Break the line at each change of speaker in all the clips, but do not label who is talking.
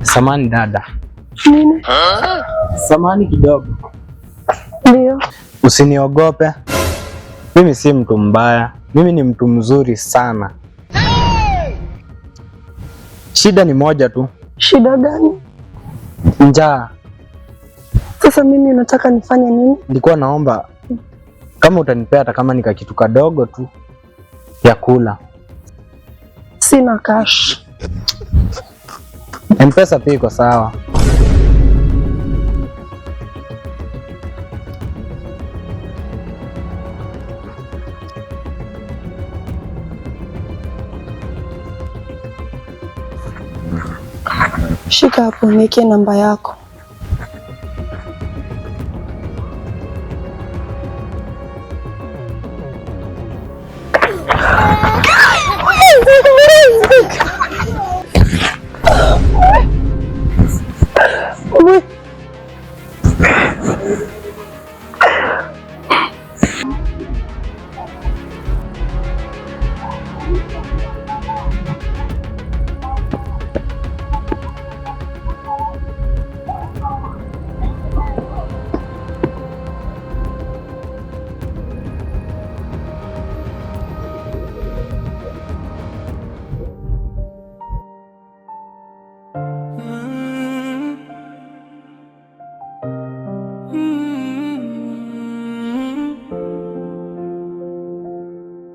Samahani dada.
Nini?
Samahani kidogo.
Ndio.
Usiniogope. Mimi si mtu mbaya. Mimi ni mtu mzuri sana. Shida ni moja tu.
Shida gani?
Njaa.
Sasa mimi unataka nifanye nini?
Nilikuwa naomba kama utanipea hata kama nika kitu kadogo tu ya kula.
Sina cash.
M-Pesa pia iko sawa.
Shika hapo, niweke namba yako.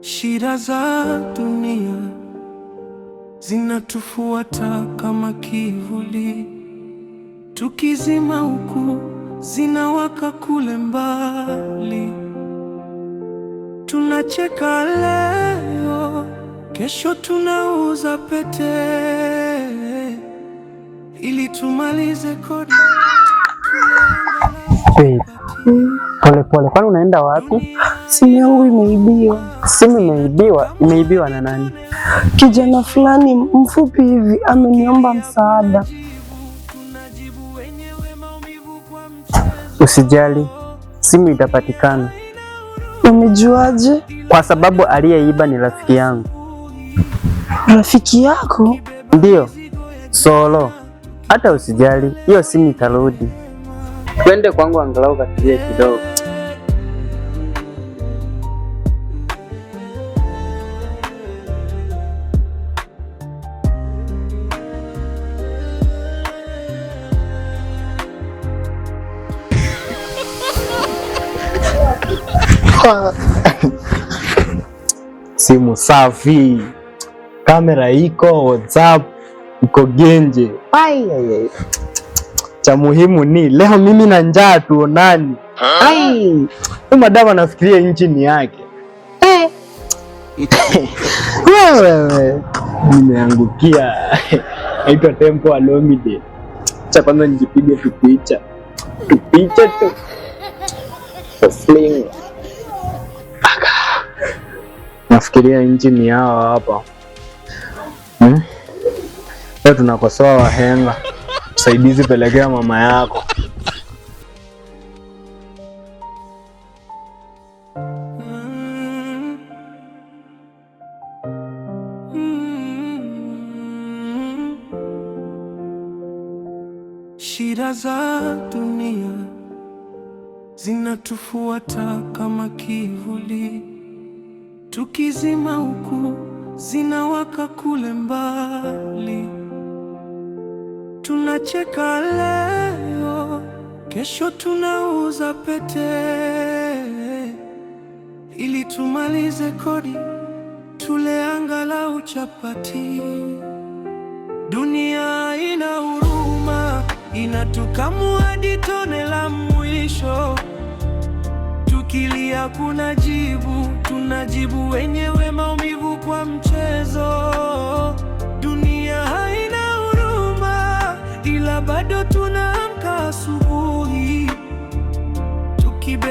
Shida za dunia zinatufuata kama kivuli, tukizima huku zinawaka kule mbali. Tunacheka leo, kesho tunauza pete ili tumalize kodi.
Pole pole, kwani unaenda wapi?
Simu yangu imeibiwa.
Simu imeibiwa? Imeibiwa na nani?
Kijana fulani mfupi hivi ameniomba msaada.
Usijali, simu itapatikana.
Umejuaje?
Kwa sababu aliyeiba ni rafiki yangu.
Rafiki yako?
Ndiyo, Solo. Hata usijali, hiyo simu itarudi. Twende kwangu angalau katulie kidogo.
Simu safi, kamera iko, WhatsApp iko genje. Ai, ai, ai. Cha muhimu ni leo mimi na njaa tuonani. Ai, huyu madamu anafikiria nchi ni yake. Wewe nimeangukia. Naitwa Tempo Alomide. Cha kwanza nijipige tupicha tupicha tu fling. Nafikiria nchi ni yao hapa. Leo tunakosoa wahenga. Msaidizi, pelekea mama yako.
Shida za dunia zinatufuata kama kivuli, tukizima huku zinawaka kule mbali. Tunacheka leo, kesho tunauza pete ili tumalize kodi, tule angalau chapati. Dunia ina huruma, inatukamua hadi tone la mwisho. Tukilia kuna jibu, tunajibu wenyewe maumivu kwa mchezo. Dunia haina huruma, ila bado tunaamka asubuhi.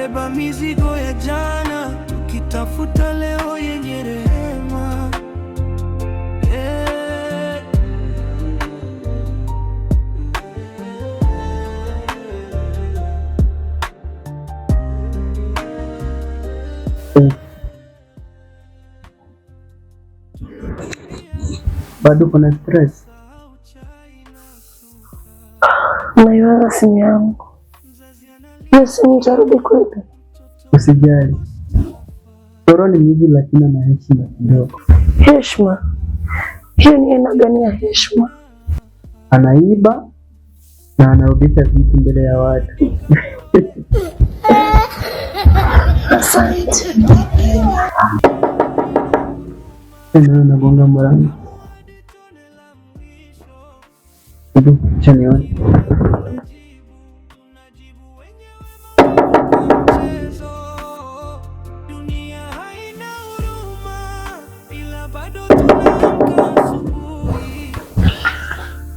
Tunabeba mizigo ya jana, tukitafuta leo yenye rehema. Eh.
Bado kuna stress?
Naiwaza simu yangu. Hiyo simu itarudi kweli?
Usijali. Soro ni mwizi lakini ana heshima kidogo.
Heshima? Hiyo ni aina gani ya heshima?
Anaiba na anarudisha vitu mbele ya watu.
Asante.
Tena anagonga mlango. Hebu acha nione.
Mchezo. Dunia haina huruma, ila bado tunaamka asubuhi.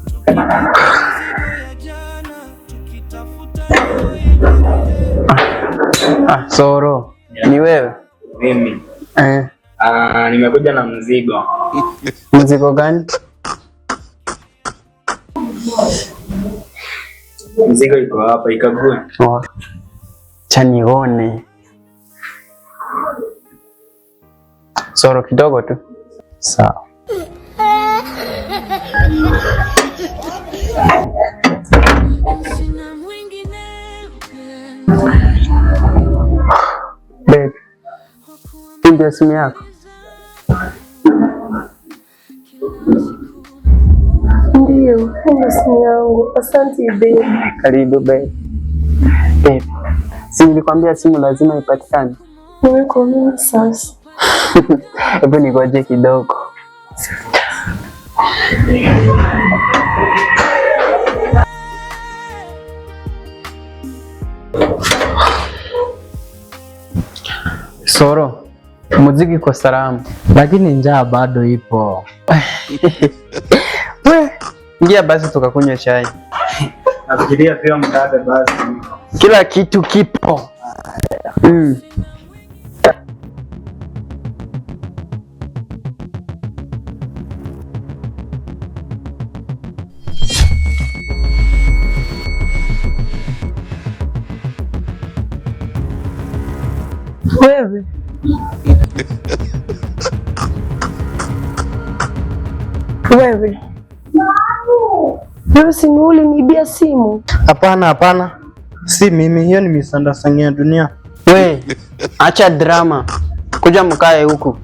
Tukibeba mizigo ya jana, tukitafuta leo yenye rehema.
Ah, Soro, ni wewe?
Mimi
Eh,
nimekuja na mzigo.
Mzigo gani?
Mzigo iko hapa, ikague.
Oh. Cha nione. Soro kidogo tu.
Sawa.
Sina mwingine
Babe, hii ndio simu yako?
Ndiyo, hii ndio simu yangu. Asante babe.
Karibu babe. Babe, si nilikwambia simu lazima ipatikane?
Nimekuamini sasa.
Hebu nigoje kidogo. Soro, muziki kwa salama.
Lakini njaa bado ipo.
We, ingia basi tukakunywa chai.
Nafikiria pia mkate basi.
Kila kitu kipo.
Wewe wewe wewe, si ni uliniibia simu?
Hapana, hapana, si mimi. Hiyo ni misunderstanding ya dunia.
We, acha drama. Kuja mkae huku.